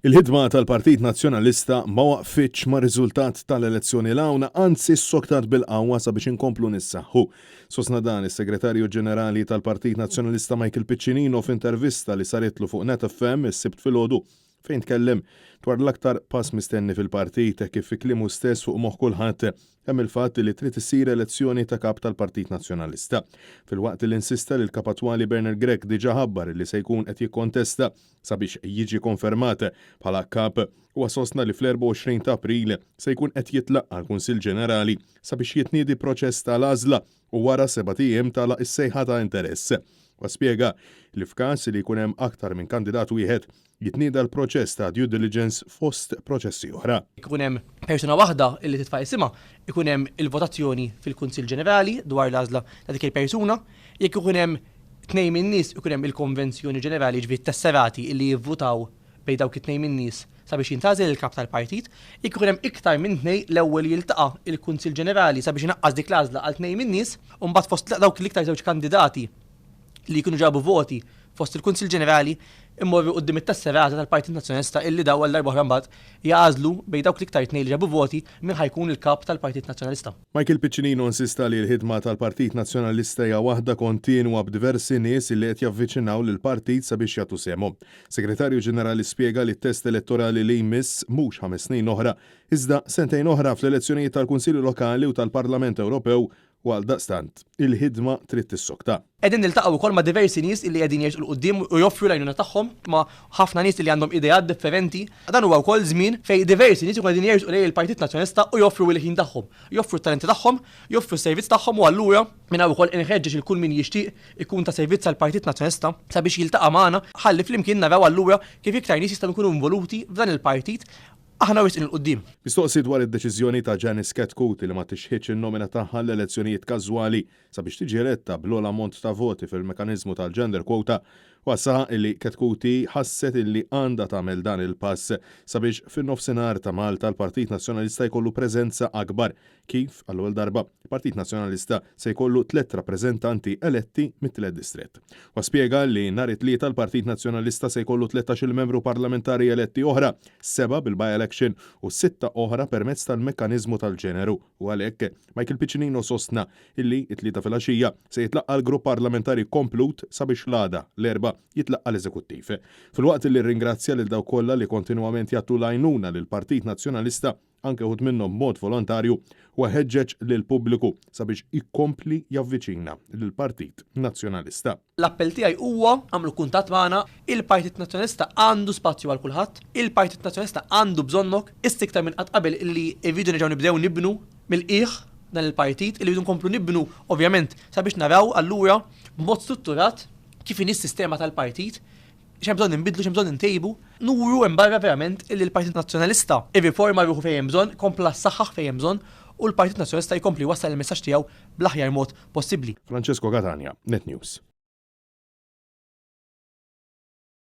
Il-ħidma tal-Partit Nazzjonalista ma waqfitx mar-riżultat tal-elezzjoni 'l hawn, anzi ssoktat bil-qawwa sabiex inkomplu nissaħħu. Sostna dan is-Segretarju Ġenerali tal-Partit Nazzjonalista Michael Piccinino f'intervista li saritlu fuq Net FM is-Sibt filgħodu fejn tkellem dwar l-aktar pass mistenni fil-partit hekk kif fi kliemu stess fuq moħħ kulħadd hemm il-fatt li trid issir elezzjoni ta' Kap tal-Partit Nazzjonalista. Filwaqt li insista li l-Kap attwali Bernard Grech diġà ħabbar li se jkun qed jikkontesta sabiex jiġi konfermat bħala Kap, huwa sostna li fl-24 ta' April se jkun qed jitlaqqa' l-Kunsill Ġenerali sabiex jitniedi proċess tal-għażla u wara sebat ijiem tagħlaq is-sejħa ta' interess. Huwa spjega li f'każ li jkun hemm aktar minn kandidat wieħed, jitnieda l-proċess ta' due diligence fost proċessi oħra. Ikun hemm persuna waħda li titfa' isimha, ikun hemm il-votazzjoni fil-Kunsill Ġenerali dwar l-għażla ta' dik il-persuna. Jekk ikun hemm tnejn min-nies ikun hemm il-konvenzjoni ġenerali, jiġifieri t-tesserati li jivvutaw bejn dawk it-tnejn min-nies sabiex jintgħażel il-kap tal-partit. Jekk ikun hemm iktar minn tnejn, l-ewwel jiltaqa' il-Kunsill Ġenerali sabiex inaqqas dik l-għażla għal tnejn min-nies u mbagħad fost dawk l-iktar żewġ kandidati li jkunu ġabu voti fost il-Kunsill Ġenerali immorru quddiem it-tesserata tal-Partit Nazzjonalista illi daw għal darba oħra mbagħad jagħżlu bejn dawk l-iktar tnejn li ġabu voti min ħa jkun il-kap tal-Partit Nazzjonalista. Michael Piccinino insista li l-ħidma tal-Partit Nazzjonalista hija waħda kontinwa b'diversi nies illi qed javviċinaw lill-partit sabiex jagħtu sehemhom. Segretarju Ġenerali spjega li t-test elettorali li jmiss mhux ħames snin oħra, iżda sentejn oħra fl-elezzjonijiet tal-Kunsilli Lokali u tal-Parlament Ewropew u għaldaqstant il-ħidma trid tissokta. Qegħdin niltaqgħu wkoll ma' diversi nies illi qegħdin jersqu 'l quddiem u joffru l-għajnuna tagħhom, ma' ħafna nies illi għandhom ideat differenti. Dan huwa wkoll żmien fejn diversi nies ikunu qegħdin jersqu lejn il-Partit Nazzjonalista u joffru l-ħin tagħhom, joffru t-talenti tagħhom, joffru s-servizz tagħhom u allura minn hawn ukoll inħeġġeġ lil kull min jixtieq ikun ta' servizz għall-Partit Nazzjonalista sabiex jiltaqa' magħna ħalli flimkien naraw allura kif iktar nies jistgħu jkunu involuti f'dan il-partit Aħna wisq 'il quddiem. Mistoqsi dwar id-deċiżjoni ta' Janice Chetcuti li ma tixħitx in-nomina tagħha għall-elezzjonijiet każwali sabiex tiġi eletta bl-ogħla ammont ta' voti fil-mekkaniżmu tal-gender quota, huwa saħaq illi Chetcuti ħasset illi għandha tagħmel dan il-pass sabiex fin-nofsinhar ta' Malta l-Partit Nazzjonalista jkollu preżenza akbar kif, għall-ewwel darba, il-Partit Nazzjonalista se jkollu tlett rappreżentanti eletti mit-tliet distrett. Huwa spjega li nhar it-Tlieta l-Partit Nazzjonalista se jkollu tlettax-il membru parlamentari eletti oħra, sebgħa bil-by-election u sitta oħra permezz tal-mekkaniżmu tal-ġeneru u għalhekk Michael Piccinino sostna illi t-Tlieta filgħaxija se jitlaqqa' l-grupp parlamentari komplut sabiex l-għada, l-Erbgħa, jitlaqqa' l-Eżekuttiv. Filwaqt li rringrazzja lil dawk kollha li kontinwament jagħtu l-għajnuna lill-Partit Nazzjonalista, anke uħud minnhom b'mod volontarju, huwa ħeġġeġ lill-pubbliku sabiex ikompli javviċina lill-Partit Nazzjonalista. L-appell tiegħi huwa, agħmlu kuntatt magħna, il-Partit Nazzjonalista għandu spazju għal kulħadd, il-Partit Nazzjonalista għandu bżonnok, issa iktar minn qatt qabel illi rridu nerġgħu nibdew nibnu mill-qiegħ dan il-partit, illi rridu nkomplu nibnu ovvjament sabiex naraw allura b'mod strutturat kif inhi s-sistema tal-partit, X'hemm bżonn inbiddlu, x'hemm bżonn intejbu, nuru hemm barra verament illi l-Partit Nazzjonalista irriforma ruħu fejn hemm bżonn, kompla ssaħħaħ fejn hemm bżonn u l-Partit Nazzjonalista jkompli jwassal il-messaġġ tiegħu bl-aħjar mod possibbli. Francesco Catania, Net News.